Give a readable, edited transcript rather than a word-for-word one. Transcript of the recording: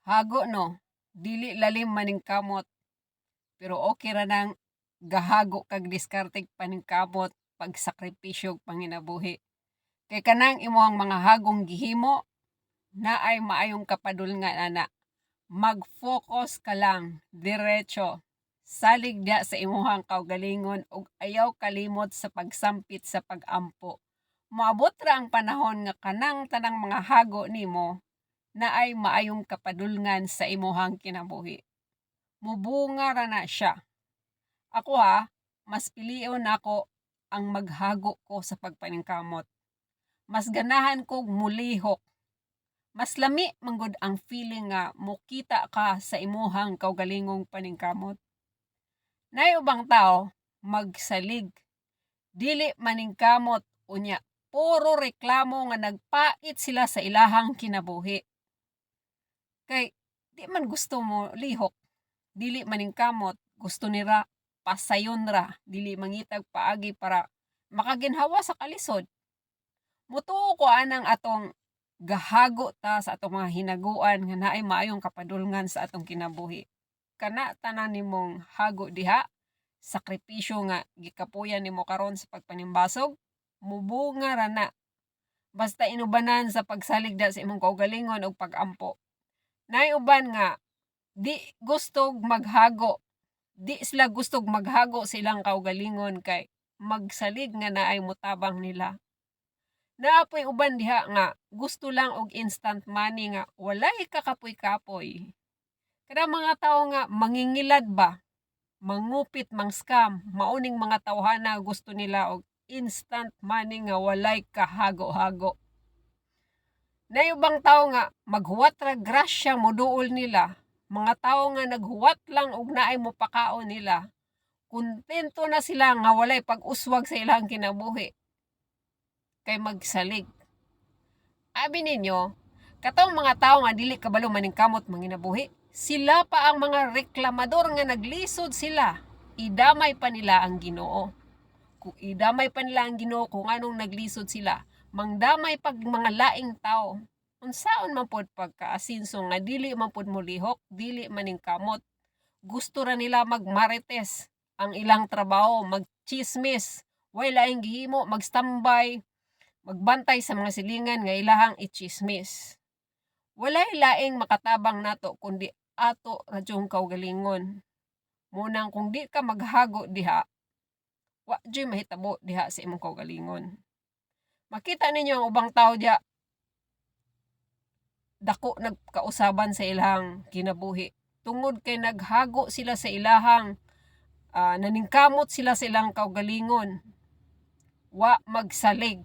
Hago, no, dili lalim maningkamot. Pero okay ra nang gahago kag diskarteg paningkamot, pagsakripisyo ug panginabuhi. Kay kanang imong mga hagong gihimo, naay maayong kapadulngan ana. Mag-focus ka lang, diretso. Salig diha sa imuhang kaugalingon ug ayaw kalimot sa pagsampit sa pag-ampo. Moabot ra ang panahon nga kanang tanang mga hago nimo naay maayong kapadulngan sa imuhang kinabuhi. Mubunga ra na siya. Ako ha, mas pilion nako ang maghago ko sa pagpaningkamot. Mas ganahan kog mulihok. Mas lami manggod ang feeling nga mokita ka sa imuhang kaugalingong paningkamot. Naay ubang tao magsalig, dili maningkamot, unya puro reklamo nga nagpait sila sa ilahang kinabuhi. Kay di man gusto mo lihok, dili maningkamot, gusto nila pasayon ra, dili mangitag paagi para makaginhawa sa kalisod. Mutuo ko anang atong gahago ta sa atong mga hinaguan nga naay maayong kapadulngan sa atong kinabuhi. Kana tanan nimong hago diha, sakripisyo nga gikapuyan nimo karon sa pagpanimbasog, mubunga ra na. Basta inubanan sa pagsalig da sa imong kaugalingon og pag-ampo. Naay uban nga di gustog maghago. Di sila gustog maghago sa ilang kaugalingon kay magsalig nga naay motabang nila. Naa poy uban diha nga gusto lang og instant money nga walay kakapoy-kapoy. Kanang mga tawo nga mangingilad ba, mangupit, mang-scam, mauning mga tawhana gusto nila og instant money nga walay kahago-hago. Naay ubang tawo nga maghuwat ra grasya moduol nila, mga tawo nga naghuwat lang og naay mopakaon nila. Kontento na sila nga walay pag-uswag sa ilang kinabuhi kay magsalig. Abi ninyo, katong mga tawo nga dili kabalo maningkamot manginabuhi, sila pa ang mga reklamador nga naglisod sila. Idamay pa nila ang Ginoo. Kung idamay pa nila ang Ginoo kung anong naglisod sila, mangdamay pag mga laing tao. Unsaon man pod pagkaasinso nga dili man pod molihok, dili maningkamot. Gusto ra nila magmarites ang ilang trabaho, magchismis, way laing gihimo, magstambay, magbantay sa mga silingan nga ilahang ichismis. Walay laing makatabang nato kundi ato ra jung kaugalingon. Munang kung di ka maghago diha, wa juy mahitabo diha sa imong kaugalingon. Makita ninyo ang ubang tao diha, dako nagkausaban sa ilang kinabuhi. Tungod kay naghago sila sa ilahang naningkamot sila sa ilang kaugalingon. Wa magsalig.